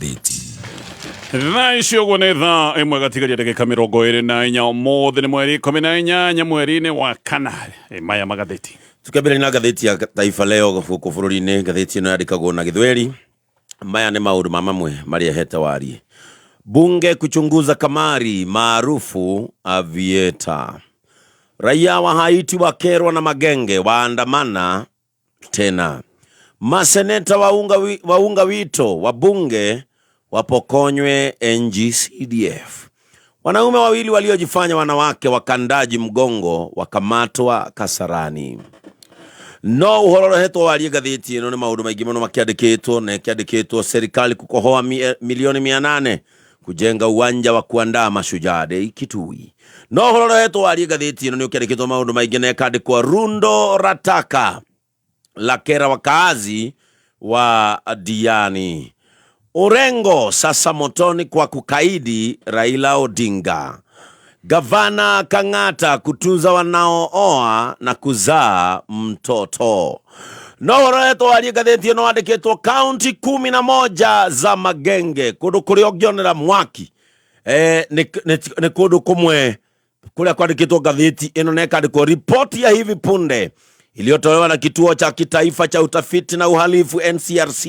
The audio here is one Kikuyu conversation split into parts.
Magathĩti. Thaa ici ũguo nĩ thaa ĩmwe gatigaria ndagĩka 24, ũmũthĩ nĩ mweri 18 mweri-inĩ wa kana. Maya magathĩti. Tukĩambĩrĩria na ngathĩti ya Taifa Leo gũkũ bũrũri-inĩ, ngathĩti ĩno yandĩkagwo na Gĩthweri. Maya nĩ maũndũ ma mamwe marĩa ĩhete warie. Bunge kuchunguza kamari maarufu Aviator. Raia wa Haiti wakerwa na magenge waandamana tena. Maseneta waunga, waunga wito wabunge wapokonywe NGCDF. Wanaume wawili waliojifanya wanawake wakandaji mgongo wakamatwa Kasarani. No uhoro ũrehetwo warie ngathĩti ĩno nĩ maũndũ maingĩ mũno makĩandĩkĩtwo na ĩkĩandĩkĩtwo serikali kukohoa milioni 800 kujenga uwanja wa kuandaa Mashujaa Day Kitui. No ũhoro ũrehetwo warie ngathĩti ĩno nĩ ũkĩandĩkĩtwo maũndũ maingĩ na ĩkandĩkwo rundo rataka la kera wakaazi wa Diani. Orengo sasa motoni kwa kukaidi Raila Odinga. Gavana Kang'ata kutuza wanaooa na kuzaa mtoto. No ũroretwo warie ngathĩti ĩno wandĩkĩtwo kaunti 11 za magenge kũndũ kũrĩa ũngĩonera mwaki nĩ kũndũ kũmwe kũrĩa kwandĩkĩtwo ngathĩti ĩno na ĩkandĩkwo ripoti ya hivi punde iliyotolewa na kituo cha kitaifa cha utafiti na uhalifu NCRC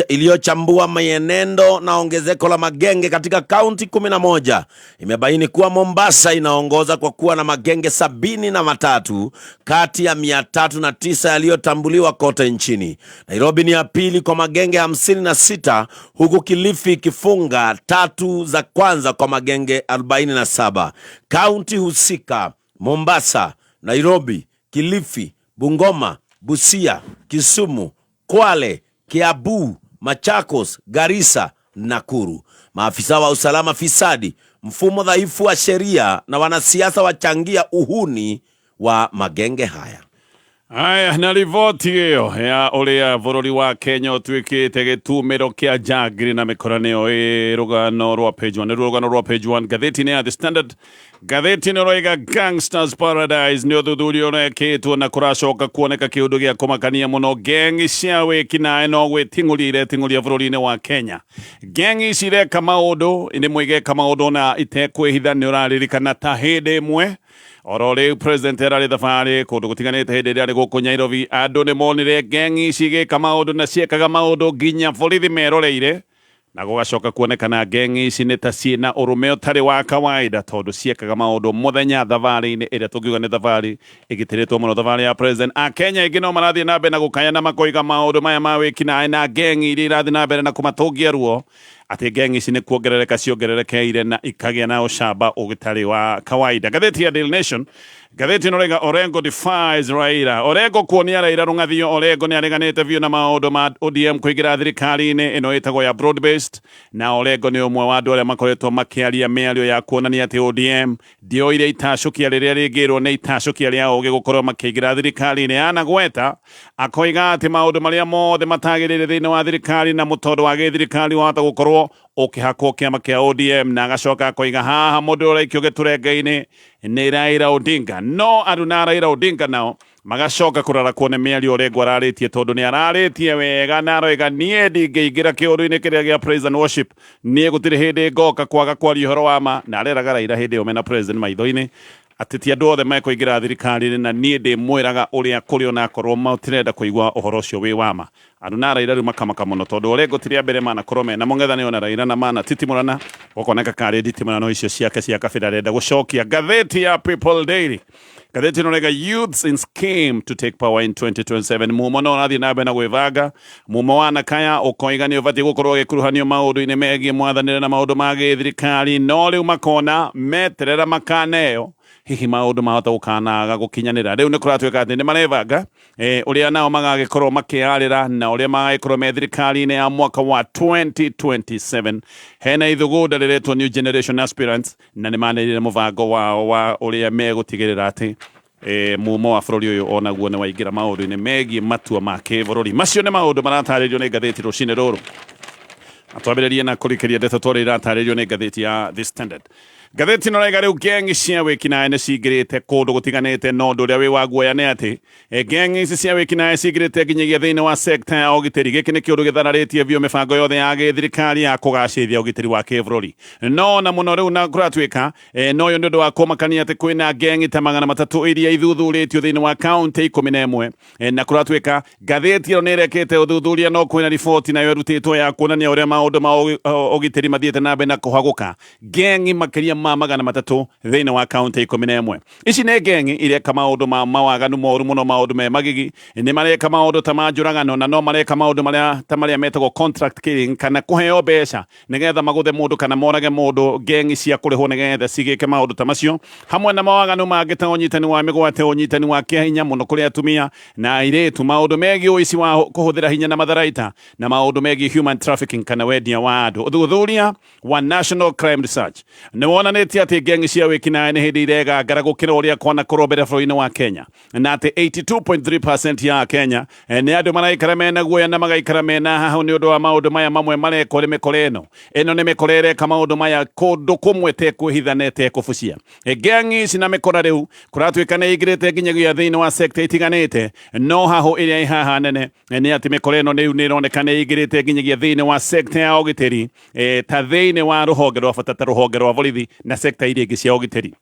iliyochambua mienendo na ongezeko la magenge katika kaunti 11 imebaini kuwa Mombasa inaongoza kwa kuwa na magenge 73 kati ya 309 yaliyotambuliwa kote nchini. Nairobi ni ya pili kwa magenge 56 huku Kilifi ikifunga tatu za kwanza kwa magenge 47. Kaunti husika Mombasa, Nairobi, Kilifi, Bungoma, Busia, Kisumu, Kwale, Kiambu, Machakos, Garissa, Nakuru. Maafisa wa usalama fisadi, mfumo dhaifu wa sheria na wanasiasa wachangia uhuni wa magenge haya. Aya, na riboti ĩyo ya ũrĩa bũrũri wa Kenya ũtuĩkĩte gĩtumĩro kĩa njangiri na mĩkora nĩyo ĩ rũgano rwa page 1, nĩruo rũgano rwa page 1 ngathĩti-inĩ ya The Standard. Ngathĩti nĩ ũroiga Gangsters Paradise nĩ ũthuthuria ũrekĩtwo na kũracoka kuoneka kĩũndũ gĩa kũmakania mũno, gengi cia wĩkinaĩ no gwĩting'ũria ireting'ũria bũrũri-inĩ wa Kenya. Gengi ici ireka maũndũ rĩmwe igeka maũndũ na itekwĩhitha. Nĩ ũraririkana ta hĩndĩ ĩmwe oro rĩu president ararĩ thabarĩ kũndũ gũtiganĩte, hĩndĩ ĩrĩa arĩ gũkũ Nairobi, andũ nĩ monire gengi ici igĩka maũndũ na ciekaga maũndũ nginya borithi meroreire, na gũgacoka kuonekana gengi ici nĩ ta ciĩna ũrũme ũtarĩ wa kawaida, tondũ ciekaga maũndũ mũthenya thabarĩ-inĩ ĩrĩa tũngiuga nĩ thabarĩ ĩgitĩrĩtwo mũno, thabarĩ ya president. Akenya aingĩ no marathiĩ na mbere na gũkaya na makoiga maũndũ maya ma wĩkinaĩ na gengi iria irathiĩ na mbere na kũmatũngia ruo, atĩ gengi ici nĩ kuongerereka ciongererekeire na ikagĩa na ũcamba ũtarĩ wa kawaida. Ngathĩti ya Daily Nation, ngathĩti ĩno raiga Orengo defies Raila. Orengo kuonia Raila rũng'athio. Orengo nĩ areganĩte biũ na maũndũ ma ODM kũingĩra thirikari-inĩ ĩno ĩtagwo ya broad based, na Orengo nĩ ũmwe wa andũ arĩa makoretwo makĩaria mĩario ya kuonania atĩ ODM ndĩoire itacũkia rĩrĩa rĩngĩrwo nĩ itacũkia rĩa ũgĩ gũkorwo makĩingĩra thirikari-inĩ. Yanagweta akoiga atĩ maũndũ marĩa mothe matagĩrĩire thĩinĩ wa thirikari na mũtondo wa gĩthirikari wahota gũkorwo ũkĩhakwo kĩama kĩa ODM, na agacoka akoiga haha mũndũ ũraikio gĩtũrenge-inĩ nĩ Raila Odinga. No aruna Raila Odinga nao magacoka kũrarakwo nĩ mĩario Orengo ararĩtie, tondũ nĩ ararĩtie wega na aroiga niĩ ndingĩingĩra kĩũndũ-inĩ kĩrĩa gĩa praise and worship, niĩ gũtirĩ hĩndĩ ngoka kwaga kwaria ũhoro wa ma. Na areraga Raila hĩndĩ ĩyo mena president maitho-inĩ atĩ ti andũ othe mekũingĩra thirikari-inĩ, na niĩ ndĩmwĩraga ũrĩa kũrĩ onakorwo matirenda kũigua ũhoro ũcio wĩ wa ma. Andũ na Raila rĩu makamaka mũno, tondũ Orengo ti rĩa mbere manakorwo mena mũng'ethanĩro na Raila na manatitimũrana, gũkoneka karĩ nditimũrano icio ciake cia kabira arenda gũcokia. Ngathĩti ya People Daily, ngathĩti ĩno raiga youths in scheme to take power in 2027. Mumo no ũrathiĩ na mbere na gwĩbanga. Mumo wa Nakaya ũkoiga nĩ ũbatiĩ gũkorwo ũgĩkuruhanio maũndũ-inĩ megiĩ mwathanĩre na maũndũ ma gĩthirikari, no rĩu makona meterera makaneo hihi maũndũ mahota gũkanaga gũkinyanĩra. Rĩu nĩ kũratuĩka atĩ nĩ marebanga ũrĩa nao magagĩkorwo makĩarĩra na ũrĩa magagĩkorwo me thirikari-inĩ ya mwaka wa 2027. Hena ithugunda rĩretwo New Generation Aspirants, na nĩ manĩrĩire mũbango wao wa ũrĩa megũtigĩrĩra atĩ mumo wa bũrũri ũyũ onaguo nĩ waingĩra maũndũ-inĩ megiĩ matua ma kĩbũrũri. Macio nĩ maũndũ maratarĩrio nĩ ngathĩti rũcinĩ rũrũ. Na twambĩrĩrie na kũrikĩria ndeto ta ũrĩa iratarĩrio nĩ ngathĩti ya The Standard. Ngathĩti ĩno raiga rĩu ngengi cia wĩkinaĩ nĩ cingĩrĩte kũndũ gũtiganĩte, no ũndũ ũrĩa wĩ wa guoya nĩ atĩ ngengi ici cia wĩkinaĩ cingĩrĩte nginyagia thĩinĩ wa sekta ya ũgitĩri. Gĩkĩ nĩ kĩũndũ gĩthararĩtie biũ mĩbango yothe ya gĩthirikari ya kũgacĩrithia ũgitĩri wa kĩbũrũri. No na mũno rĩu na kũratuĩka no ũyũ nĩ ũndũ wa kũmakania atĩ kwĩna ngengi ta 300 iria ithuthurĩtio thĩinĩ wa kaũntĩ 11. Na kũratuĩka ngathĩti ĩno nĩ ĩrekĩte ũthuthuria, no kwĩna riboti nayo ĩrutĩtwo ya kuonania ũrĩa maũndũ ma ũgitĩri mathiĩte na mbere na kũhagũka. Ngengi makĩria ma 300 thĩinĩ wa kaũntĩ 11. Ici nĩ ngengi ireka maũndũ ma mawaganu moru mũno, maũndũ me magigi. Nĩ mareka maũndũ ta ma njũragano, na no mareka maũndũ marĩa ta marĩa metagwo contract killing, kana kũheo mbeca nĩgetha magũthe mũndũ kana morage mũndũ. Ngengi cia kũrĩhwo nĩgetha cigĩke maũndũ ta macio, hamwe na mawaganu mangĩ ta ũnyitani wa mĩgwate, ũnyitani wa kĩahinya mũno kũrĩ atumia na airĩtu, maũndũ megiĩ ũici wa kũhũthĩra hinya na matharaita, na maũndũ megiĩ human trafficking kana wendia wa andũ. Ũthuthuria wa National Crime Research nĩ wonanĩtie atĩ ngengi cia wĩkinaĩ nĩ hĩndĩ iregangara gũkĩra ũrĩa kwanakorwo mbere bũrũri-inĩ wa Kenya, na atĩ 82.3% ya Kenya nĩ andũ maraikara mena guoya na magaikara mena hahũ nĩ ũndũ wa maũndũ maya mamwe marekwo nĩ mĩkora ĩno. Ĩno nĩ mĩkora ĩreka maũndũ maya kũndũ kũmwe tekwĩhitha na ĩtekũbucia. Ngengi ici na mĩkora rĩu kũratuĩka nĩ ĩingĩrĩte nginyagia thĩinĩ wa sekta itiganĩte, no hahũ ĩrĩa ĩ haha nene nĩ atĩ mĩkora ĩno rĩu nĩ ĩroneka nĩ ĩingĩrĩte nginyagia thĩinĩ wa sekta ya ũgitĩri, ta thĩinĩ wa rũhonge rwa bata ta rũhonge rwa borithi na sekta iria ingĩ cia ũgitĩri.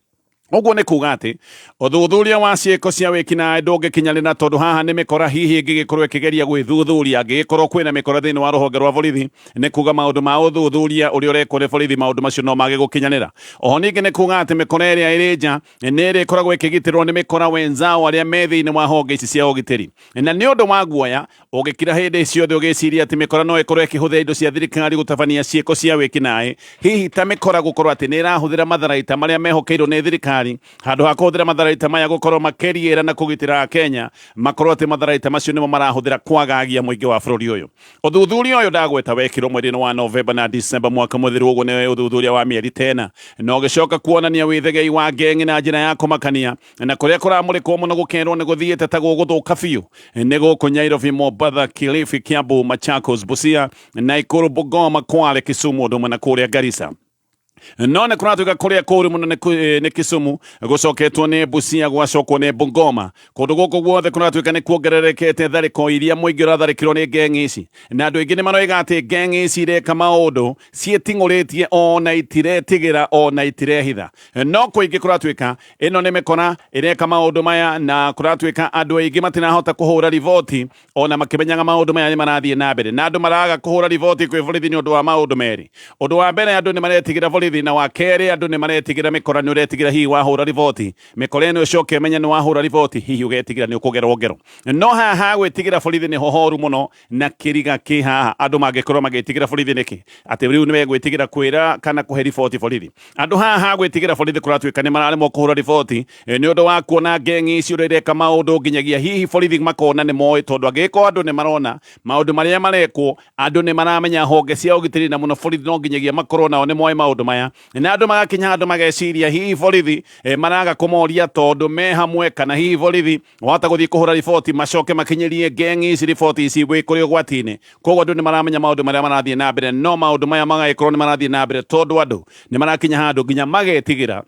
Ũguo nĩ kuga atĩ ũthuthuria wa ciĩko cia wĩkinaĩ ndũngĩkinyanĩra, tondũ haha nĩ mĩkora hihi ĩngĩgĩkorwo ĩkĩgeria gwĩthuthuria. Angĩgĩkorwo kwĩna mĩkora thĩinĩ wa rũhonge rwa borithi, nĩ kuga maũndũ ma ũthuthuria ũrĩa ũrekwo nĩ borithi, maũndũ macio no mage gũkinyanĩra. Oho ningĩ nĩ kuga atĩ mĩkora ĩrĩa ĩrĩ nja nĩ ĩrĩkoragwo ĩkĩgitĩrwo nĩ mĩkora wenzao arĩa me thĩinĩ wa honge ici cia ũgitĩri. Na nĩ ũndũ wa guoya ũgĩkira hĩndĩ ciothe ũgĩciria atĩ mĩkora no ĩkorwo ĩkĩhũthĩra indo cia thirikari gũtabania ciĩko cia wĩkinaĩ, hihi ta mĩkora gũkorwo atĩ nĩ ĩrahũthĩra matharaita marĩa mehokeirwo nĩ thirikari, handũ ha kũhũthĩra matharaita maya gũkorwo makĩriĩra na kũgitĩra Akenya, makorwo atĩ matharaita macio nĩmo marahũthĩra kwagagia mũingĩ wa bũrũri ũyũ. Ũthuthuria ũyũ ndagweta wekirwo mweri-inĩ wa Novemba na Disemba mwaka mũthiru, ũguo nĩ ũthuthuria wa mĩeri tena, na ũgĩcoka kuonania wĩthegei wa ngengi na njĩra ya kũmakania, na kũrĩa kũramũrĩkwo mũno gũkerwo nĩ gũthiĩte ta gũgũthũka biũ nĩ gũkũ Nairobi, Mombatha, Kilifi, Kiambu, Machakos, Busia, Nakuru, Bungoma, Kwale, Kisumu, ũndũ ũmwe na kũrĩa Garissa. No nĩ kũratuĩka kũrĩa kũũru mũno nĩ Kisumu, gũcoketwo nĩ Busia, gwacokwo nĩ Bungoma. Kũndũ gũkũ guothe kũratuĩka nĩ kuongererekete tharĩko iria mũingĩ ũratharĩkĩrwo nĩ ngengi ici, na andũ aingĩ nĩ maroiga atĩ ngengi ici ireka maũndũ ciĩting'ũrĩtie, ona itiretigĩra, ona itirehitha. No kũingĩ kũratuĩka ĩno nĩ mĩkora ĩreka maũndũ maya, na kũratuĩka andũ aingĩ matirahota kũhũra riboti ona makĩmenyaga maũndũ maya nĩ marathiĩ na mbere, na andũ maraga kũhũra riboti kwĩ borithi nĩ ũndũ wa maũndũ merĩ. Ũndũ wa mbere, andũ nĩ maretigĩra borithi, na wa kerĩ, andũ nĩ maretigĩra mĩkora. Nĩ ũretigĩra hihi wahũra riboti mĩkora ĩno ĩcoke ĩmenye nĩ wahũra riboti, hihi ũgetigĩra nĩ ũkũgerwo ngero. No haha ha gwĩtigĩra borithi nĩho horu mũno, na kĩriga kĩ haha andũ mangĩkorwo magĩtigĩra borithi nĩkĩ? Atĩ rĩu nĩ megwĩtigĩra kwĩra kana kũhe riboti borithi. Andũ haha ha gwĩtigĩra borithi kũratuĩka nĩ mararemwo kũhũra riboti nĩ ũndũ wa kuona ngengi ici ũrĩa ireka maũndũ, nginyagia hihi borithi makona nĩ moĩ, tondũ angĩgĩkorwo andũ nĩ marona maũndũ marĩa marekwo, andũ nĩ maramenya honge cia ũgitĩri na mũno borithi no nginyagia makorwo nao nĩ moĩ maũndũ maya, na andũ magakinya handũ mageciria hihi borithi maraga kũmoria tondũ me hamwe, kana hihi borithi wahota gũthiĩ kũhũra riboti macoke makinyĩrie ngengi ici riboti ici wĩ kũrĩ ũgwati-inĩ. Koguo andũ nĩ maramenya maũndũ marĩa marathiĩ na mbere, no maũndũ maya magagĩkorwo nĩ marathiĩ na mbere tondũ andũ nĩ marakinya handũ nginya magetigĩra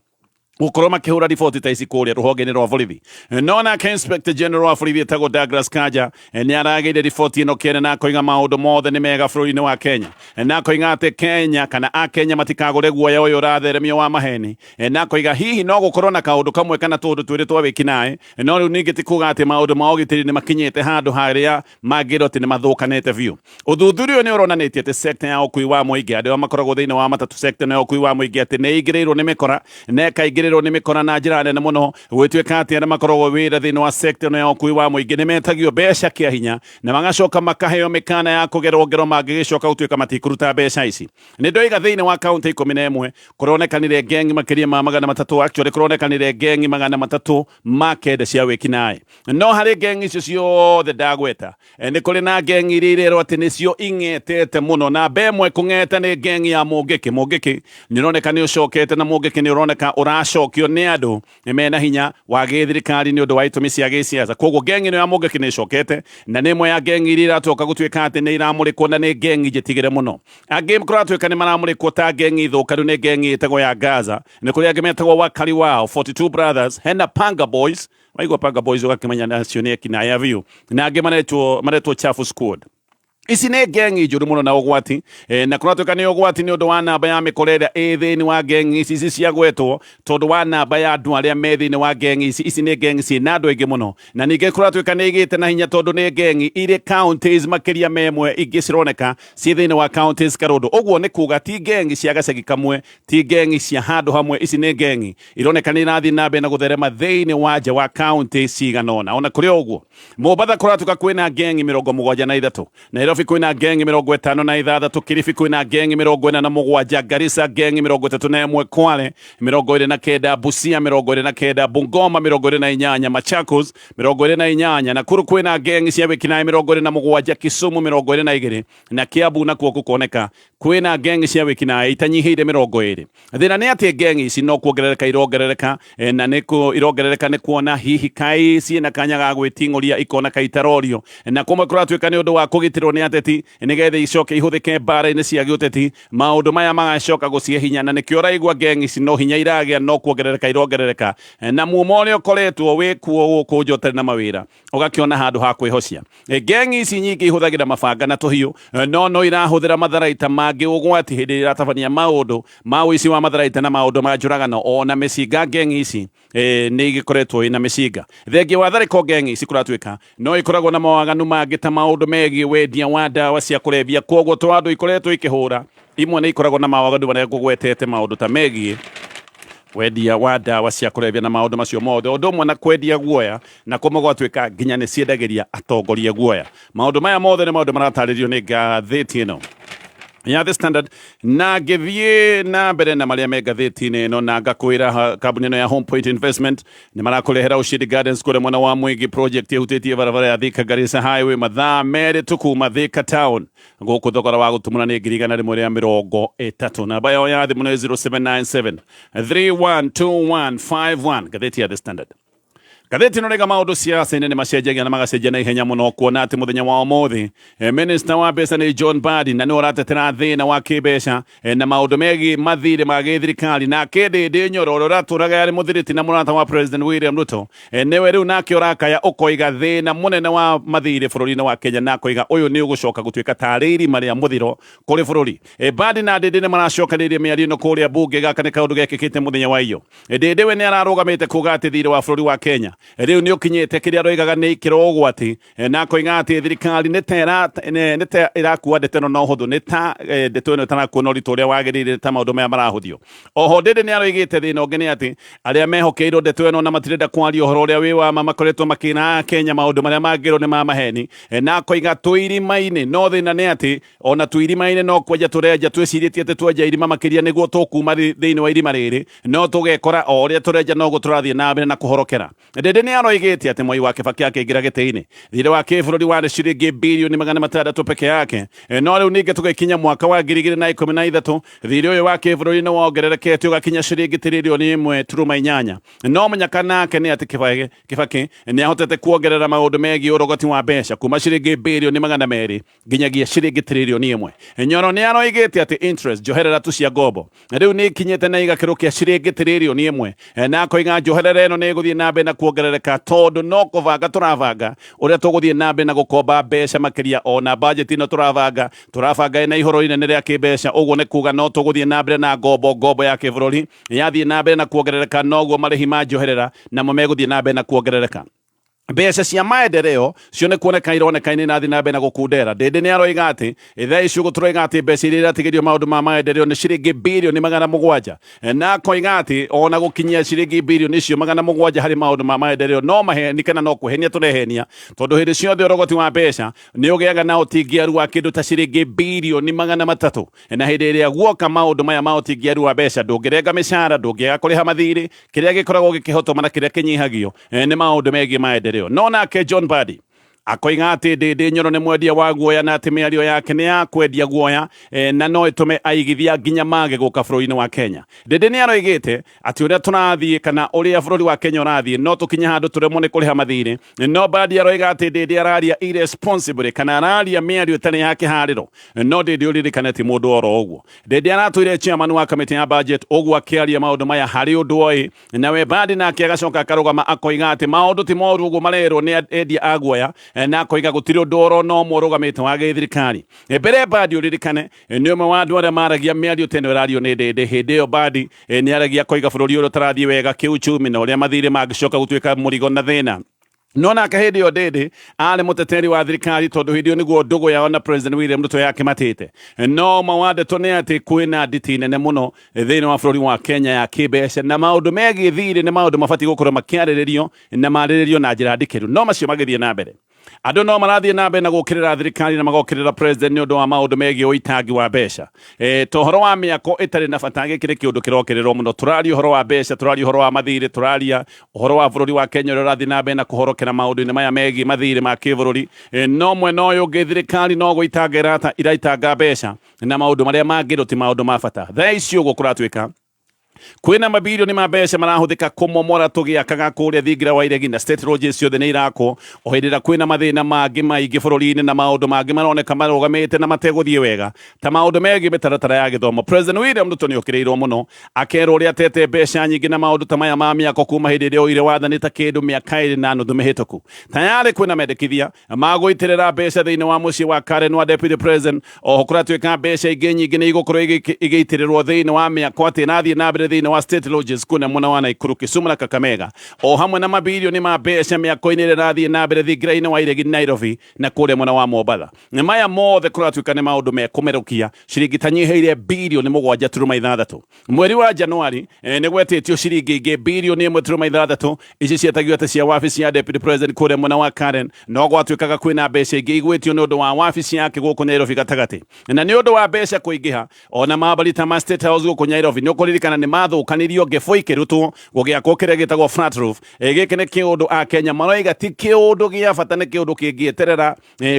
gũkorwo makĩhũra riboti ta ici kũrĩa rũhonge-inĩ rwa borithi. No nake Inspector General wa borithi etagwo Douglas Kanja nĩ aragĩire riboti ĩno kĩene, na akoiga maũndũ mothe nĩ mega bũrũri-inĩ wa Kenya, na akoiga atĩ Kenya kana Akenya matikagũre guoya ũyũ ũratheremio wa maheni, na akoiga hihi no gũkorwo na kaũndũ kamwe kana tũũndũ twĩrĩ twa wĩkinaĩ, no rĩu ningĩ ti kuga atĩ maũndũ ma ũgitĩri nĩ makinyĩte handũ harĩa mangĩrwo atĩ nĩ mathũkanĩte biũ. Ũthuthuria ũyũ nĩ ũronanĩtie atĩ sekta ya ũkui wa mũingĩ, andũ arĩa makoragwo thĩinĩ wa matatũ, sekta ĩno ya ũkui wa mũingĩ atĩ nĩ ĩingĩrĩirwo nĩ mĩkora, na ĩkaingĩrĩrwo nĩ mĩkora na njĩra nene mũno, gũgĩtuĩka atĩ arĩa makoragwo wĩra thĩinĩ wa sekta ĩno ya ũkui wa mũingĩ nĩ metagio mbeca kĩa hinya, na magacoka makaheo mĩkana ya kũgerwo ngero mangĩgĩcoka gũtuĩka matikũruta mbeca ici. Nĩ ndoiga thĩinĩ wa kaunti 11 kũronekanire ngengi makĩria ma 300, actually kũronekanire ngengi 309 cia wĩkinaĩ. No harĩ ngengi icio ciothe ndagweta, nĩ kũrĩ na ngengi iria irerwo atĩ nĩcio ing'etete mũno, na mbe ĩmwe kũng'eta nĩ ngengi ya Mũngĩkĩ. Mũngĩkĩ nĩ ũroneka nĩ ũcokete, na Mũngĩkĩ nĩ ũroneka ũracoka. Ĩgacokio nĩ andũ mena hinya wa gĩthirikari nĩ ũndũ wa itũmi cia gĩsiasa. Koguo ngengi ĩno ya Mũngĩkĩ nĩ ĩcokete na nĩ ĩmwe ya ngengi iria iratoka gũtuĩka atĩ nĩ iramũrĩkwo na nĩ ngengi njĩtigĩre mũno. Angĩ kũratuĩka nĩ maramũrĩkwo ta ngengi thũkaru nĩ ngengi ĩtagwo ya Gaza, nĩ kũrĩ angĩ metagwo Wakali Wao, 42 Brothers, hena Panga Boys, waigua Panga Boys ũgakĩmenya acio nĩ ekinaya biũ, na angĩ maretwo Chafu Squad. Ici nĩ ngengi njũru mũno na ũgwati na kũratuĩka nĩ ũgwati nĩ ũndũ wa namba ya mĩkora ĩrĩa ĩ thĩinĩ wa ngengi ici ici ciagwetwo, tondũ wa namba ya andũ arĩa me thĩinĩ wa ngengi ici. Ici nĩ ngengi ciĩ na andũ aingĩ mũno, na ningĩ kũratuĩka nĩ igĩte na hinya tondũ nĩ ngengi irĩ counties makĩria ma ĩmwe, ingĩ cironeka ciĩ thĩinĩ wa counties karũndũ. Ũguo nĩ kuga ti ngengi cia gacagi kamwe, ti ngengi cia handũ hamwe, ici nĩ ngengi ironeka nĩ irathiĩ na mbere na gũtherema thĩinĩ wa nja wa county cigana ũna. Ona kũrĩ o ũguo, Mombatha kũratuĩka kwĩna ngengi 73, Nairobi kwĩna ngengi 56, Kilifi kwĩna ngengi 47, Garissa ngengi 31, Kwale 29, Busia 29, Bungoma 28, Machakos 28, Nakuru kwĩna ngengi cia wĩkinaĩ 27, Kisumu 22, na Kiambu nakuo gũkoneka kwĩna ngengi cia wĩkinaĩ itanyihĩire 20. Thĩna nĩ atĩ ngengi ici no kuongerereka irongerereka, na nĩ irongerereka nĩ kuona hihi kai ciĩna kanya ga gwĩting'ũria ikona kai itarorio, na kũmwe kũratuĩka nĩ ũndũ wa kũgitĩrwo nĩ ateti nĩgetha icoke ihũthĩke mbara-inĩ cia gĩũteti. Maũndũ maya magacoka gũcihe hinya, na nĩkĩo ũraigua ngengi ici no hinya iragĩa, no kuongerereka irongerereka, na mumo ũrĩa ũkoretwo wĩkuo gũkũ nja ũtarĩ na mawĩra ũgakĩona handũ ha kwĩhocia. Ngengi ici nyingĩ ihũthagĩra mabanga na tũhiũ, no no irahũthĩra matharaita mangĩ ũgwati hĩndĩ ĩrĩa iratabania maũndũ ma ũici wa matharaita na maũndũ ma njũragano. Ona mĩcinga, ngengi ici nĩ igĩkoretwo ina mĩcinga. Thengia wa tharĩko, ngengi ici kũratuĩka no ikoragwo na mawaganu mangĩ ta maũndũ megiĩ wendia wa ndawa cia kũrebia. Koguo to andũ ikoretwo ikĩhũra, imwe nĩ ikoragwo na mawaganu marĩa ngũgwetete, maũndũ ta megiĩ wendia wa ndawa cia kũrebia na maũndũ macio mothe, ũndũ ũmwe na kwendia guoya, na kũmwe gwatuĩka nginya nĩ ciendagĩria atongoria guoya. Maũndũ maya mothe nĩ maũndũ maratarĩrio nĩ ngathĩti ĩno ya The Standard. Na ngĩthiĩ na mbere na marĩa me ngathĩti-inĩ ĩno, na ngakwĩra kambuni ĩno ya Home Point Investment nĩ marakũrehera Ushindi Gardens kũrĩa mwena wa Mwingi, project ĩhutĩtie barabara ya Thika Garissa Highway, mathaa 2 tu kuma Thika town. Gũkũ thogora wa gũtumũra nĩ 130,000. Namba yao ya thimũ nĩ 0797 312151. Ngathĩti ya The Standard. Ngathĩti ĩno rĩga maũndũ siasa-inĩ nĩ macenjagia na magacenjia na ihenya mũno, kuona atĩ mũthenya wa ũmũthĩ minista wa mbeca nĩ John Mbadi, na nĩwe ũratetera thĩna wa kĩmbeca na maũndũ megiĩ mathirĩ ma gĩthirikari. Nake Ndĩndĩ Nyoro, ũrĩa ũratũraga arĩ mũthiriti na mũrata wa President William Ruto, nĩwe rĩu nake ũrakaya ũkoiga thĩna mũnene wa mathirĩ bũrũri-inĩ wa Kenya, na akoiga ũyũ nĩ ũgũcoka gũtuĩka tarĩ irima rĩa mũthiro kũrĩ bũrũri. Mbadi na Ndĩndĩ nĩ maracokanĩrĩria mĩario ĩno kũrĩa mbunge. Gaka nĩ kaũndũ gekĩkĩte mũthenya wa iyo. Ndĩndĩ we nĩ ararũgamĩte kuga atĩ thirĩ wa bũrũri wa Kenya rĩu nĩ ũkinyĩte kĩrĩa aroigaga nĩ ikĩro ũgwati, na akoiga atĩ thirikari nĩ ta ĩrakua ndeto ĩno na ũhũthũ, nĩ ta ndeto ĩno ĩtarakuo na ũritũ ũrĩa wagĩrĩire ta maũndũ maya marahũthio. Oho Ndĩndĩ nĩ aroigĩte thĩna ũngĩ nĩ atĩ arĩa mehokeirwo ndeto ĩno na matirenda kwaria ũhoro ũrĩa wĩ wa ma makoretwo makĩra Kenya maũndũ marĩa mangĩrwo nĩ ma maheni, na akoiga twĩ irima-inĩ, no thĩna nĩ atĩ ona twĩ irima-inĩ no kwenja tũrenja twĩcirĩtie atĩ twenja irima makĩria nĩguo tũkuma thĩinĩ wa irima rĩrĩ, no tũgekora o ũrĩa tũrenja noguo tũrathiĩ na mbere na kũhorokera. Ndĩndĩ nĩ aroigĩte atĩ Mwai wa Kibaki akĩingĩra gĩtĩ-inĩ, thirĩ wa kĩbũrũri warĩ ciringi 600 birioni peke yake, no rĩu ningĩ tũgĩkinya mwaka wa 2013, thirĩ ũyũ wa kĩbũrũri nĩ wongererekete ũgakinya ciringi 1.8 tiririoni. No mũnyaka nake nĩ atĩ Kibaki nĩ ahotete kuongerera maũndũ megiĩ ũrogoti wa mbeca kuma ciringi 200 birioni nginyagia ciringi 1 tiririoni. Nyoro nĩ aroigĩte atĩ interest, njoherera tu cia ngombo, rĩu nĩ ikinyĩte na igakĩrũkia ciringi 1 tiririoni, na akoiga njoherera ĩno nĩ ĩgũthiĩ na mbere na kuongerereka tondũ no kũbanga tũrabanga ũrĩa tũgũthiĩ na mbere na gũkomba mbeca makĩria. Ona bajeti ĩno tũrabanga ĩna ihoro inene rĩa kĩmbeca. Ũguo nĩ kuga no tũgũthiĩ na mbere na ngombo ya kĩbũrũri. Yathiĩ na mbere na kuongerereka, noguo marĩhi ma njoherera namo megũthiĩ na mbere na kuongerereka. Mbeca cia maendeleo cio nĩ kuoneka ironeka nĩ irathiĩ na mbere na gũkundera. Ndĩndĩ nĩ aroiga atĩ thaa ici ũguo tũroiga atĩ mbeca iria iratigĩrio maũndũ ma maendeleo nĩ ciringi 700 birioni, na akoiga atĩ ona gũkinyia ciringi 700 birioni harĩ maũndũ ma maendeleo no maheni kana no kũhenia tũrehenia, tondũ hĩndĩ ciothe ũrogoti wa mbeca nĩ ũgĩaga na ũtingiaru wa kĩndũ ta ciringi 300 birioni, na hĩndĩ ĩrĩa guoka maũndũ maya ma ũtingiaru wa mbeca, ndũngĩrenga mĩcara, ndũngĩaga kũrĩha mathirĩ. Kĩrĩa gĩkoragwo gĩkĩhotoma na kĩrĩa kĩnyihagio nĩ maũndũ megiĩ maendeleo. No nake John Mbadi Akoiga atĩ Ndĩndĩ Nyoro nĩ mwendia wa guoya na atĩ mĩario yake nĩ ya kwendia guoya na no ĩtũme aigithia nginya mage gũka bũrũri-inĩ wa Kenya. Ndĩndĩ nĩ aroigĩte atĩ ũrĩa tũrathiĩ kana ũrĩa bũrũri wa Kenya ũrathiĩ no tũkinye handũ tũremwo nĩ kũrĩha mathirĩ. No Mbadi aroiga atĩ Ndĩndĩ araria irresponsibly kana araria mĩario ĩtarĩ ya kĩharĩro. No Ndĩndĩ ũririkane ti mũndũ oro ũguo. Ndĩndĩ aratũire chairman wa kamĩtĩ ya budget ũguo akĩaria maũndũ maya harĩ ũndũ oĩ. Nawe Mbadi nake agacoka akarũgama akoiga atĩ maũndũ ti moru ũguo marerwo nĩ endia a guoya, na akoiga gũtirĩ ũndũ oro na ũmwe ũrũgamĩte wa gĩthirikari. Mbere Mbadi ũririkane nĩ ũmwe wa andũ arĩa maragia mĩario ta ĩno ĩrario nĩ Ndĩndĩ. Hĩndĩ ĩyo Mbadi nĩ aragia akoiga bũrũri ũrĩa ũtarathiĩ wega kĩuchumi na ũrĩa mathirĩ mangĩcoka gũtuĩka mũrigo na thĩna. No nake hĩndĩ ĩyo Ndĩndĩ arĩ mũteteri wa thirikari tondũ hĩndĩ ĩyo nĩguo ndũgũ yao na President William Ruto yakĩmatĩte. No ma wa ndeto nĩ atĩ kwĩna nditi nene mũno thĩinĩ wa bũrũri wa Kenya ya kĩmbeca na maũndũ megiĩ thirĩ nĩ maũndũ mabatiĩ gũkorwo makĩarĩrĩrio na marĩrĩrio na njĩra ndikĩru. No macio magĩthiĩ na mbere, andũ no marathiĩ na mbere na gũkĩrĩra thirikari na magokĩrĩra president nĩ ũndũ wa maũndũ megiĩ ũitangi wa mbeca. Ta ũhoro wa mĩako ĩtarĩ na bata, gĩkĩ nĩ kĩũndũ kĩrokĩrĩrwo mũno. Tũraria ũhoro wa mbeca, tũraria ũhoro wa mathirĩ, tũraria ũhoro wa bũrũri wa Kenya ũrĩa ũrathiĩ na mbere na kũhorokera maũndũ-inĩ maya megiĩ mathirĩ ma kĩbũrũri. No mwena ũyũ ũngĩ thirikari no gũitanga iraitanga mbeca na maũndũ marĩa mangĩrwo ti maũndũ ma bata. Thaa ici ũguo kũratuĩka kwĩna mabirioni ma mbeca marahũthĩka kũmomora tũgĩakaga kũrĩa thingira wa iregi na state lodges ciothe nĩ irakwo o hĩndĩ ĩrĩa kwĩna mathĩna mangĩ maingĩ bũrũri-inĩ na maũndũ mangĩ maroneka marũgamĩte na mategũthiĩ wega ta maũndũ megiĩ mĩtaratara ya gĩthomo. President William Ruto nĩ okĩrĩirwo mũno akerwo ũrĩa atete mbeca nyingĩ na maũndũ ta maya ma mĩako kuma hĩndĩ ĩrĩa oire wathani ta kĩndũ mĩaka 2.5 mĩhĩtũku. Tayarĩ kwĩna mendekithia ma gũitĩrĩra mbeca thĩinĩ wa mũciĩ wa Karen wa Deputy President. Oho kũratuĩka mbeca ingĩ nyingĩ nĩ igũkorwo igĩitĩrĩrwo thĩinĩ wa mĩako atĩ ĩrathiĩ na mbere thĩinĩ wa State Lodges kũna mwena wa Nakuru, Kisumu na Kakamega, o hamwe na mabirioni ma mbeca mĩako-inĩ ĩrĩa ĩrathiĩ na mbere thingira-inĩ wa iregi Nairobi na kũrĩa mwena wa Mombatha. Maya mothe kũratuĩka nĩ maũndũ mekũmerũkia ciringi tanyihĩire birioni 7.6. Mweri wa Januari nĩ gwetĩtio ciringi ingĩ birioni 1.6, ici cietagio atĩ cia wabici ya Deputy President kũrĩa mwena wa Karen. No gwatuĩkaga kwĩna mbeca ingĩ igwĩtio nĩ ũndũ wa wabici yake gũkũ Nairobi gatagatĩ. Na nĩ ũndũ wa mbeca kũingĩha, ona mambari ta ma State House gũkũ Nairobi nĩ ũkũririkana nĩ mathũkanirio ngĩbũ ikĩrutwo gũgĩakwo kĩrĩa gĩtagwo flat roof. Gĩkĩ nĩ kĩũndũ a Kenya maroiga ti kĩũndũ gĩa bata, nĩ kĩũndũ kĩngĩeterera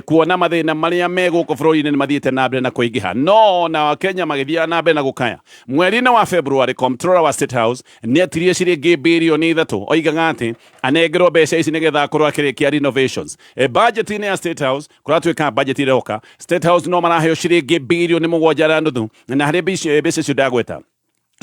kuona mathĩna marĩa me gũkũ bũrũri-inĩ nĩ mathiĩte na mbere na kũingĩha. No na Kenya magĩthiaga na mbere na gũkaya, mweri-inĩ wa February comptroller wa State House nĩ etirie ciringi birioni 3, oigaga atĩ anengerwo mbeca ici nĩgetha akorwo akĩrĩkia renovations. Budget-inĩ ya State House kũratuĩka budget ĩroka, State House no maraheo ciringi birioni 7.5, na harĩ mbeca icio ndagweta,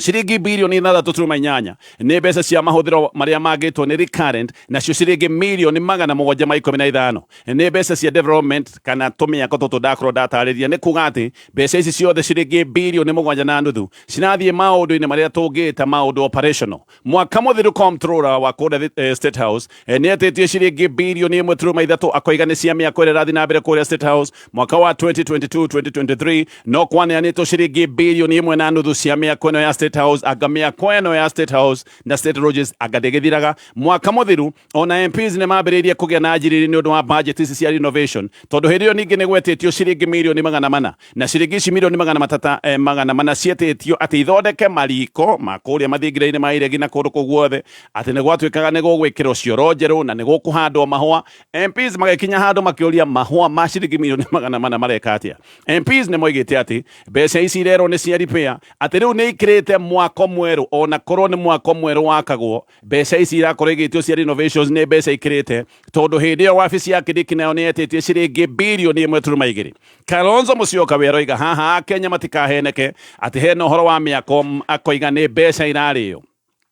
ciringi birioni 6.8 nĩ mbeca cia mahũthĩro marĩa mangĩtwo nĩ recurrent, nacio ciringi mirioni 715 nĩ mbeca cia development kana tũmĩako tũtũ ndakorwo ndatarĩria. Nĩ kuga atĩ mbeca ici ciothe ciringi birioni 7.5 cirathiĩ maũndũ-inĩ marĩa tũngĩta maũndũ operational. Mwaka mũthiru comptroller wa kũrĩa State House nĩ etĩtie ciringi birioni 1.3, akoiga nĩ cia mĩako ĩrĩa ĩrathiĩ na mbere kũrĩa State House. Mwaka wa 2022-2023 no kwaneanĩtwo ciringi birioni 1.5 cia mĩako ĩno ya State House. Anga mĩako ĩno ya State House na State Lodges anga ndĩgĩthiraga. Mwaka mũthiru ona MPs nĩ mambĩrĩirie kũgĩa na njiriri nĩ ũndũ wa budget ici cia renovation, tondũ hĩndĩ ĩyo ningĩ nĩ gwetĩtio ciringi mirioni 400, na ciringi ici mirioni 300 cietĩtio atĩ ithondeke mariko ma kũrĩa mathingira-inĩ ma iregi na kũndũ kũu guothe, atĩ nĩ gwatuĩkaga nĩ gũgwĩkĩrwo cioro njerũ na nĩ gũkũhandwo mahũa. MPs magĩkinya handũ makĩũria mahũa ma ciringi mirioni 400 mareka atĩa. MPs nĩ moigĩte atĩ mbeca ici irerwo nĩ cia repair, atĩ rĩu nĩ ikĩrĩte mwako mwerũ, ona korwo nĩ mwako mwerũ wakagwo, mbeca ici irakorwo igĩtio cia renovations nĩ mbeca ikĩrĩte, tondũ hĩndĩ ĩyo wabici ya Kindiki nayo nĩ yetĩtie ciringi birioni 1.2. Kalonzo Musyoka we aroiga haha Kenya matikaheneke atĩ hena ũhoro wa mĩako, akoiga nĩ mbeca irarĩo,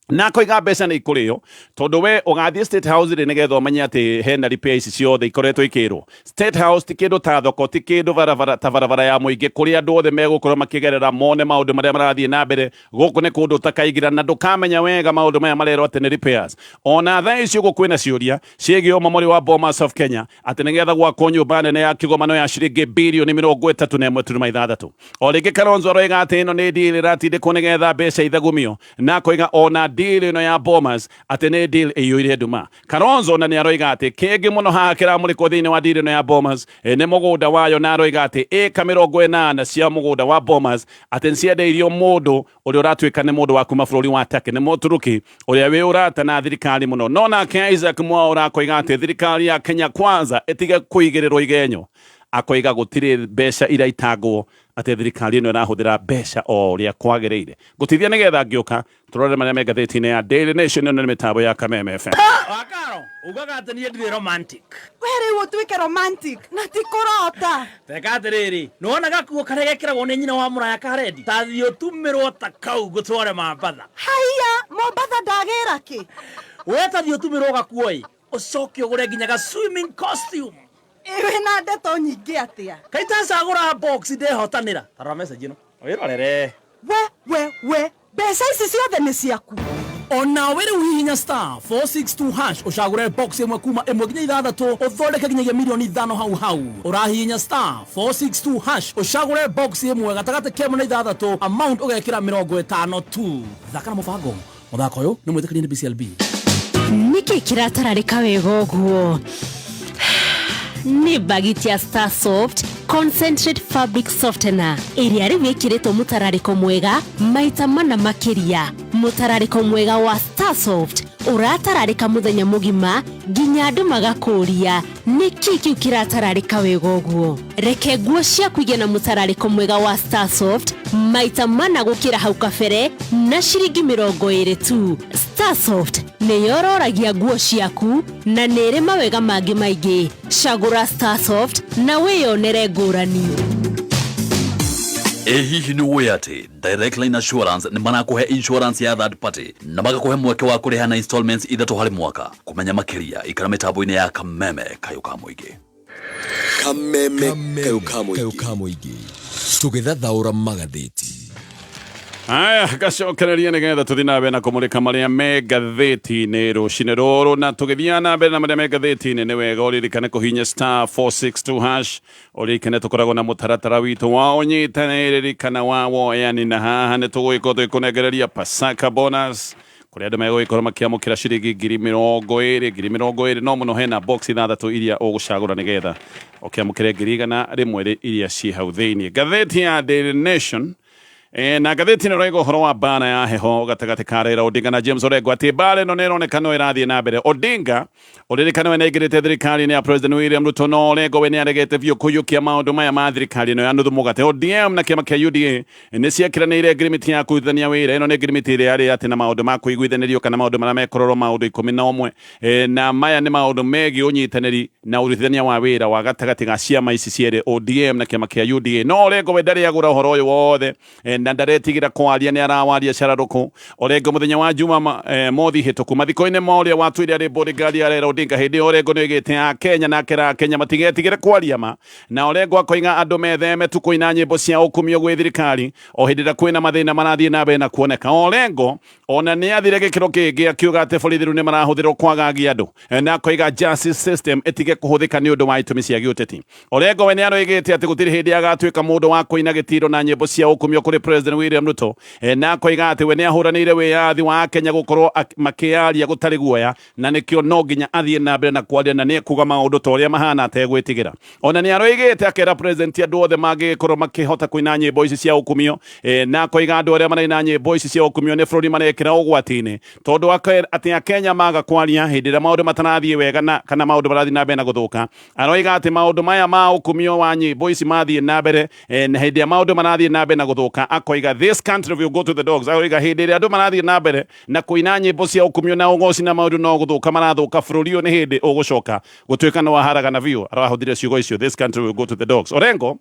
na akoiga mbeca nĩ ikũrĩo tondũ we ũgathiĩ State House rĩ nĩgetha ũmenye atĩ hena repair ici ciothe ikoretwo ikĩrwo. State House ti kĩndũ ta thoko, ti kĩndũ barabara ta barabara ya mũingĩ kũrĩa andũ othe megũkorwo makĩgerera mone maũndũ marĩa marathiĩ na mbere. Gũkũ nĩ kũndũ ũtakaingĩra na ndũkamenya wega maũndũ maya marerwo atĩ nĩ repairs. Ona thaa ici ũguo kwĩna ciũria ciĩgiĩ ũmomori wa Bomas of Kenya atĩ nĩgetha gwakwo nyũmba nene ya kĩgomano ya ciringi birioni 31.6. O rĩngĩ Kalonzo aroiga atĩ ĩno nĩ deal ĩratindĩkwo nĩgetha mbeca ithagumio, na akoiga ona Deal ĩno ya Bomas atĩ nĩ deal ĩiyũire nduma. Kalonzo na nĩ aroiga atĩ kĩngĩ mũno haha kĩramũrĩkwo thĩinĩ wa deal ĩno ya Bomas nĩ mũgũnda wayo, na aroiga atĩ ĩka 80 cia mũgũnda wa Bomas atĩ nĩ ciendeirio mũndũ ũrĩa ũratuĩka nĩ mũndũ wa kuma bũrũri wa Turkey, nĩ Mũturuki ũrĩa wĩ ũrata na thirikari mũno. No nake Isaac Mwaura akoiga atĩ thirikari ya Kenya Kwanza ĩtige kũigĩrĩrwo igenyo, akoiga gũtirĩ mbeca iraitangwo, atĩ thirikari ĩno ĩrahũthĩra mbeca o ũrĩa kwagĩrĩire. Ngũtithia nĩgetha ngĩũka tũrore marĩa me ngathĩti-inĩ ya Daily Nation. Ĩno nĩ mĩtambo ya Kameme FM. Wakaro ugaga atĩ niĩ ndirĩ romantic. We rĩu ũtuĩke romantic na ti kũrota. Teka atĩrĩrĩ, nĩwona gakuo karĩa gekĩragwo nĩ nyina wa mũraya ka rendi ta thiĩ ũtumĩrwo ta kau ngũtware Mambatha. Haiya, Mombatha ndagĩra kĩ? We ta thiĩ ũtumĩrwo gakuo ĩ, ũcoke ũgũre nginya ga swimming costume. Ĩ wĩna ndeto nyingĩ atĩa? Kaitacagũra box ndehotanĩra. Tarora message ĩno wĩrorere. We we we, mbeca ici ciothe nĩ ciaku? Onawe rĩu hihinya *462# ũcagũre box ĩmwe kuma ĩmwe nginya ithathatũ, ũthondeke nginyagia mirioni 5 hau hau. Ũrahihinya *462# ũcagũre box ĩmwe gatagatĩ ka ĩmwe na ithathatũ, amount ũgekĩra 50 tu. Thaka na mũbango. Mũthako ũyũ nĩ mwĩtĩkĩrie nĩ BCLB. Nĩkĩ kĩratararĩka wega ũguo? Nĩ bagiti ya Star Soft Concentrate Fabric Softener ĩrĩa rĩu ĩkĩrĩtwo mũtararĩko mwega maita mana makĩria. Mũtararĩko mwega wa Star Soft ũratararĩka mũthenya mũgima nginya andũ magakũria nĩkĩ kĩu kĩratararĩka wega ũguo. Reke nguo ciaku igĩe na mũtararĩko mwega wa Star Soft maita mana gũkĩra hau kabere na ciringi 20 tu. Star Soft nĩ yororagia nguo ciaku na nĩ ĩrĩ mawega mangĩ maingĩ. Cagũra Star Soft na wĩyonere ngũrani. Ĩ hihi nĩ ũĩ atĩ Direct Line Assurance nĩ marakũhe insurance ya third party na magakũhe mweke wa kũrĩha na installments ithatũ harĩ mwaka? Kũmenya makĩria, ikara mĩtambo-inĩ ya Kameme, kayũ ka mũingĩ. Kameme kayũ ka mũingĩ, tũgĩthathaũra magathĩti. Aya, gacokereria nĩgetha tũthiĩ na mbere na kũmũrĩka marĩa me ngathĩti-inĩ rũcinĩ rũrũ. Na tũgĩthiaga na mbere na marĩa me ngathĩti-inĩ, nĩ wega ũririkane kũhinya *462#. Ũririkane tũkoragwo na mũtaratara witũ wa ũnyitanĩrĩri kana wa woyani, na haha nĩ tũgũgĩkorwo tũgĩkũnengereria Pasaka bonus kũrĩa andũ megũgĩkorwo makĩamũkĩra ciringi 20,000, 20,000. No mũno hena box ithathatũ iria ũgũcagũra nĩgetha ũkĩamũkĩre 100,000 iria ciĩ hau thĩinĩ. Ngathĩti ya Daily Nation. Na ngathĩti ĩno ĩroiga ũhoro wa mbara ya heho gatagatĩ ka Raila Odinga na James Orengo, atĩ mbara ĩno nĩ ĩroneka no ĩrathiĩ na mbere. Odinga ũririkane we nĩaingĩrĩte thirikari-inĩ ya President William Ruto, no Orengo we nĩaregete biũ kũiyũkia maũndũ maya ma thirikari ĩno ya nuthu mũgate. ODM na kĩama kĩa UDA nĩ ciekĩranĩire ngirimiti ya kũrutithania wĩra. Ĩno nĩ ngirimiti ĩrĩa yarĩ atĩ na maũndũ ma kũiguithanĩrio kana maũndũ marĩa mekũrorwo, maũndũ 11, na maya nĩ maũndũ megiĩ ũnyitanĩri na ũrutithania wa wĩra wa gatagatĩ ga ciama ici cierĩ, ODM na kĩama kĩa UDA. No Orengo we ndarĩ agũra ũhoro ũyũ wothe, na ndaretigĩra kwaria, nĩ arawaria cararũkũ. Orengo mũthenya wa Juma mothi hĩtũku mathiko-inĩ ma ũrĩa watũire arĩ bodyguard ya Raila Odinga, hĩndĩ ĩyo Orengo nĩ oigĩte a Kenya na akera Kenya matigetigĩre kwaria ma, na Orengo akoiga andũ metheme tu kũina nyĩmbo cia ũkumio gwĩ thirikari o hĩndĩ ĩrĩa kwĩna mathĩna marathiĩ na mbere na kuoneka. Orengo ona nĩ athire gĩkĩro kĩngĩ akiuga atĩ borithi rĩu nĩ marahũthĩrwo kwagagia andũ, na akoiga justice system ĩtige kũhũthĩka nĩ ũndũ wa itũmi cia gĩũteti. Orengo we nĩ aroigĩte atĩ gũtirĩ hĩndĩ agatuĩka mũndũ wa kũina gĩtiro na nyĩmbo cia ũkumio kũrĩ President William Ruto, na akoiga atĩ we nĩ ahũranĩire wĩyathi wa Kenya gũkorwo makĩaria gũtarĩ guoya, na nĩkĩo no nginya athiĩ na mbere na kwaria na nĩ ekuga maũndũ ta ũrĩa mahana ategwĩtigĩra. Ona nĩ aroigĩte akera president andũ othe mangĩgĩkorwo makĩhota kũina nyĩmbo ici cia ũkumio, na akoiga andũ arĩa maraina nyĩmbo ici cia ũkumio nĩ bũrũri marekĩra ũgwati-inĩ, tondũ atĩ Akenya maga kwaria hĩndĩ ĩrĩa maũndũ matarathiĩ wega na kana maũndũ marathiĩ na mbere na gũthũka. Aroiga atĩ maũndũ maya ma ũkumio wa nyĩmbo ici mathiĩ na mbere, na hĩndĩ ĩrĩa maũndũ marathiĩ na mbere na gũthũka, akoiga this country will go to the dogs. Aroiga hĩndĩ ĩrĩa andũ marathiĩ na mbere na kũina nyĩmbo cia ũkumio na ũgoci na maũndũ no gũthũka marathũka, bũrũri ũyũ nĩ hĩndĩ ũgũcoka gũtuĩka nĩ waharagana biũ. Arahũthire ciugo icio, this country will go to the dogs. Orengo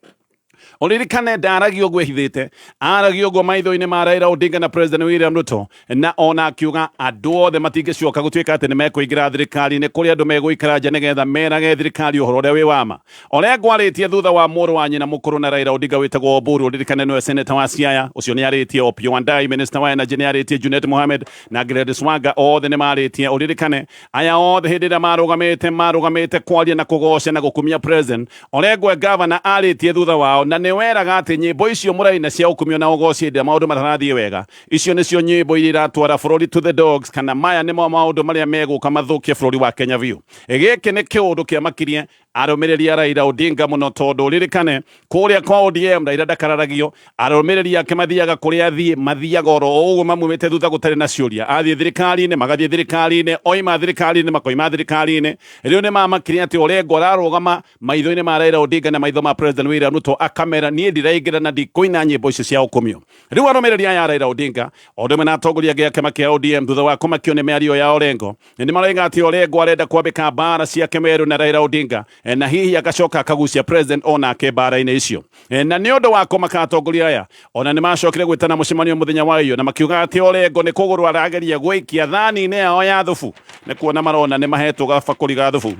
ũririkane ndaragia ũguo ĩhithĩte, aragia ũguo maitho-inĩ ma Raila Odinga na President William Ruto, na ona akiuga andũ othe matingĩcoka gũtuĩka atĩ nĩ mekũingĩra thirikari-inĩ, kũrĩ andũ megũikara nja nĩgetha merage thirikari ũhoro ũrĩa wĩ wama. Orengo arĩtie thutha wa mũrũ wa nyina mũkũrũ na Raila Odinga wĩtagwo Oburu, ũririkane nĩwe seneta wa Siaya, ũcio nĩ arĩtie. Opiyo Wandayi, minister wa energy, nĩ arĩtie. Junet Mohamed na Gladys Wanga othe nĩ marĩtie. Ũririkane aya othe hĩndĩ ĩrĩa marũgamĩte kwaria na kũgoca na gũkumia president. Orengo e gavana arĩtie thutha wao. Na nĩ weraga atĩ nyĩmbo icio mũraina cia ũkumio na ũgoci hĩndĩ ĩrĩa maũndũ matarathiĩ wega, icio nĩcio nyĩmbo iria iratwara bũrũri to the dogs, kana maya nĩmo maũndũ marĩa megũka mathũkie bũrũri wa Kenya biũ. Gĩkĩ nĩ kĩũndũ kĩamakirie arũmĩrĩri a Raila Odinga mũno, tondũ ũririkane kũrĩa kwa ODM Raila ndakararagio, arũmĩrĩri ake mathiaga kũrĩa athiĩ, mathiaga oro ũguo mamumĩte thutha gũtarĩ na ciũria. Athiĩ thirikari-inĩ magathiĩ thirikari-inĩ, oima thirikari-inĩ makoima thirikari-inĩ. Rĩu nĩ mamakire atĩ Orengo ararũgama maitho-inĩ ma Raila Odinga na maitho ma President William Ruto akamera niĩ ndiraingĩra na ndikũina nyĩmbo icio cia ũkumio. Rĩu arũmĩrĩri aya a Raila Odinga o ũndũ ũmwe na atongoria angĩ a kĩama kĩa ODM thutha wa kũmakio nĩ mĩario ya Orengo nĩ maroiga atĩ Orengo arenda kwambĩka mbara ciake Meru na Raila Odinga na hihi agacoka akagucia president onake mbara-inĩ icio. Na nĩ ũndũ wa kũmaka atongoria aya ona nĩ macokire gwĩtana mũcemanio mũthenya wa iyo na makiuga atĩ Orengo nĩ kũgũrũ arageria gwĩikia thani-inĩ yao ya thubu, nĩ kuona marona nĩ mahetwo gabakũri ga thubu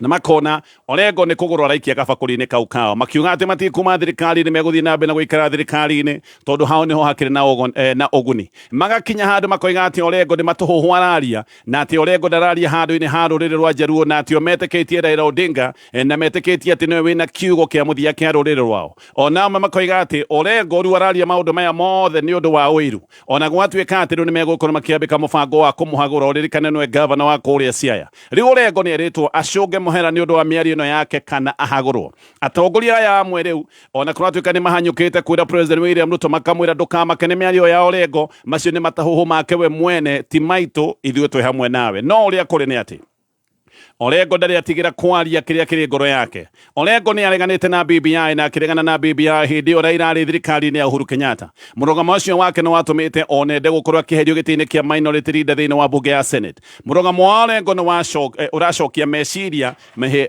na makona Orengo nĩ kũgũrũ araikia gabakũri-inĩ kau kao, makiuga atĩ matikuma thirikari-inĩ, megũthiĩ na mbere na gũikara thirikari-inĩ tondũ hao nĩho hakĩrĩ na ũguni. Magakinya handũ makoiga atĩ Orengo nĩ matũhũhũ araria, na atĩ Orengo ndararia handũ-inĩ ha rũrĩrĩ rwa Jaluo, na atĩ o metĩkĩtie Raila Odinga na metĩkĩtie atĩ nĩwe wĩna kiugo kĩa mũthia kĩa rũrĩrĩ rwao. Ona amwe makoiga atĩ Orengo rĩu araria maũndũ maya mothe nĩ ũndũ wa ũiru, ona gwatuĩka atĩ rĩu nĩmegũkorwo makĩambĩka mũbango wa kũmũhagũra. Ũririkane nĩwe gavana wa kũrĩa Siaya. Rĩu Orengo nĩerĩtwo acũnge mũhera nĩ ũndũ wa mĩario ĩno yake kana ahagũrwo. Atongoria aya amwe rĩu ona kũratuĩka nĩ mahanyũkĩte kwĩra President William Ruto makamwĩra ndũkamake nĩ mĩario ya Orengo, macio nĩ matahũhũ make we mwene, ti maitũ, ithuĩ twĩ hamwe nawe. No ũrĩa kũrĩ nĩ atĩ Orengo ndarĩ atigĩra kwaria kĩrĩa kĩrĩ ngoro yake. Orengo nĩ areganĩte na BBI na akĩregana na BBI hĩndĩ ĩyo Raila arĩ thirikari-inĩ ya Uhuru Kenyatta. Mũrũgamo ũcio wake nĩ watũmĩte one gũkorwo akĩherio gĩtĩ-inĩ kĩa minority leader thĩinĩ wa bunge ya Senate. Mũrũgamo wa Orengo nĩ ũracokia meciria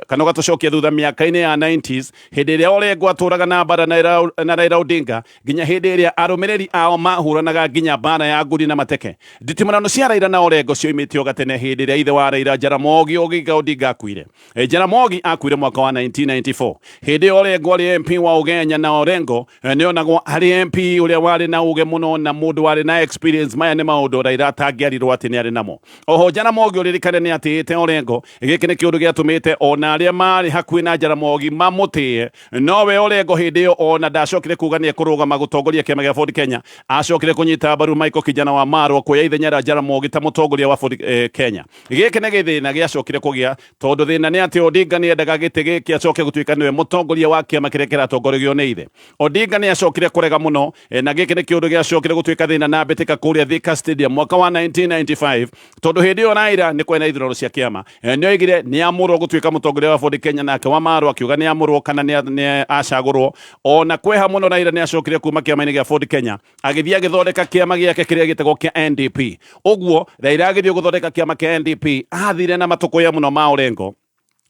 kana ũgatũcokia thutha mĩaka-inĩ ya 90s hĩndĩ ĩrĩa Orengo atũraga na mbara na Raila Odinga nginya hĩndĩ ĩrĩa arũmĩrĩri ao mahũranaga nginya mbara ya ngudi na mateke. Nditimũrano cia Raila na Orengo cioimĩte o gatene hĩndĩ ĩrĩa ithe wa Raila Jaramogi Oginga Odinga akuire. Jaramogi akuire mwaka wa 1994. Hĩndĩ ĩyo Orengo arĩ MP wa Ugenya na Orengo nĩonagwo arĩ MP ũrĩa warĩ na ũge mũno na mũndũ warĩ na experience. Maya nĩ maũndũ Raila atangĩarirwo atĩ nĩ arĩ namo. Oho Jaramogi ũririkane nĩ atĩĩte Orengo. Gĩkĩ nĩ kĩũndũ gĩatũmĩte ona arĩa marĩ hakuhĩ na Jaramogi mamũtĩe. Nowe Orengo hĩndĩ ĩyo ona ndacokire kuga nĩ ekũrũgama gũtongoria kĩama gĩa Ford Kenya. Acokire kũnyita mbaru Michael Kijana wa Marwa kuoya ithenya rĩa Jaramogi ta mũtongoria wa Ford Kenya. Gĩkĩ nĩ gĩthĩna gĩacokire kũgĩa tondũ thĩna nĩ atĩ Odinga nĩ endaga gĩtĩ gĩkĩ acoke gũtuĩka nĩwe mũtongoria wa kĩama kĩrĩa kĩratongoragio nĩ ithe. Odinga nĩ acokire kũrega mũno na gĩkĩ nĩ kĩũndũ gĩacokire gũtuĩka thĩna na mbĩtĩka kũrĩa Thika Stadium mwaka wa 1995 tondũ hĩndĩ ĩyo Raila nĩ kwarĩ na ithurano cia kĩama. Nĩ oigire nĩ amũrwo gũtuĩka mũtongoria wa Ford Kenya, nake Wamarwa akiuga nĩ amũrwo kana nĩ acagũrwo. Ona kweha mũno Raila nĩ acokire kuma kĩama-inĩ gĩa Ford Kenya agĩthiĩ agĩthondeka kĩama gĩake kĩrĩa gĩtagwo kĩa NDP. Ũguo Raila agĩthiĩ gũthondeka kĩama kĩa NDP athire na matũkũya mũno ma Orengo,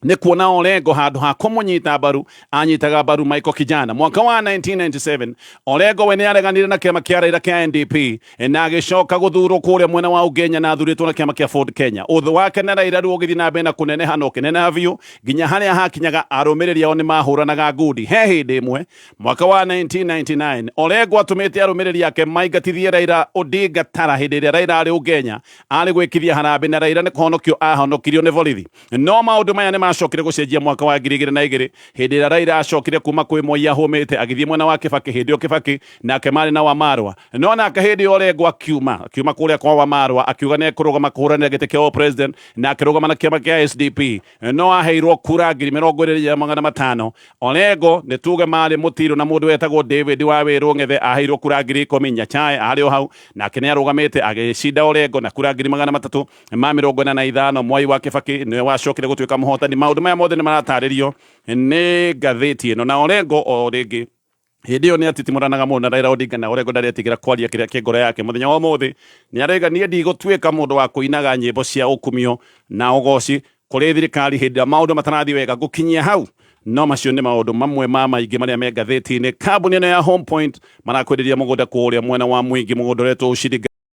nĩ kuona Orengo handũ ha kũmũnyita mbaru anyitaga mbaru Michael Kijana. Mwaka wa 1997 Orengo we nĩ areganire na kĩama kĩa Raila kĩa NDP na agĩcoka gũthurwo kũrĩa mwena wa Ugenya na athurĩtwo na kĩama kĩa Ford Kenya. Ũthũ wake na Raila rĩu ũgĩthiĩ na mbere na kũneneha na ũkĩneneha biũ nginya harĩa hakinyaga arũmĩrĩri ao nĩ mahũranaga ngundi. He hĩndĩ ĩmwe mwaka wa 1999 Orengo atũmĩte arũmĩrĩri ake maingatithie Raila Odinga tara hĩndĩ ĩrĩa Raila arĩ Ugenya arĩ gwĩkithia harambĩ na Raila nĩ kũhonokio ahonokirio nĩ borithi. No maũndũ maya nĩ macokire gũcenjia mwaka wa 2002 hĩndĩ ĩrĩa Raila acokire kuma kwĩ Moi ahũmĩte agĩthiĩ mwena wa Kibaki. Hĩndĩ ĩyo Kibaki nake marĩ na Wamarwa, no nake hĩndĩ ĩyo Orengo akiuma kũrĩa kwa Wamarwa akiuga nĩ ekũrũgama kũhũranĩra gĩtĩ kĩa president na akĩrũgama na kĩama kĩa SDP, no aheirwo kura 20,500. Orengo nĩ tuge marĩ mũtirũ na mũndũ wetagwo David wa Wĩrũ Ng'ethe aheirwo kura 10,000. Nyachae arĩ o hau nake nĩ arũgamĩte agĩcinda Orengo na kura 345,000. Mwai wa Kibaki nĩwe wacokire gũtuĩka mũhotani. Maũndũ maya mothe nĩ maratarĩrio nĩ ngathĩti ĩno. Na Orengo o rĩngĩ hĩndĩ ĩyo nĩ atitimũranaga mũno na Raila Odinga, na Orengo ndarĩ atigĩra kwaria kĩrĩa kĩ ngoro yake. Mũthenya wa ũmũthĩ nĩ arauga niĩ ndigũtuĩka mũndũ wa kũinaga nyĩmbo cia ũkumio na ũgoci kũrĩ thirikari hĩndĩ ĩrĩa maũndũ matarathiĩ wega. Gũkinyia hau no macio nĩ maũndũ mamwe ma maingĩ marĩa me ngathĩti-inĩ. Kambuni ĩno ya Home Point marakwenderia mũgũnda kũrĩa mwena wa Mwingi, mũgũnda ũretwo Ushindi.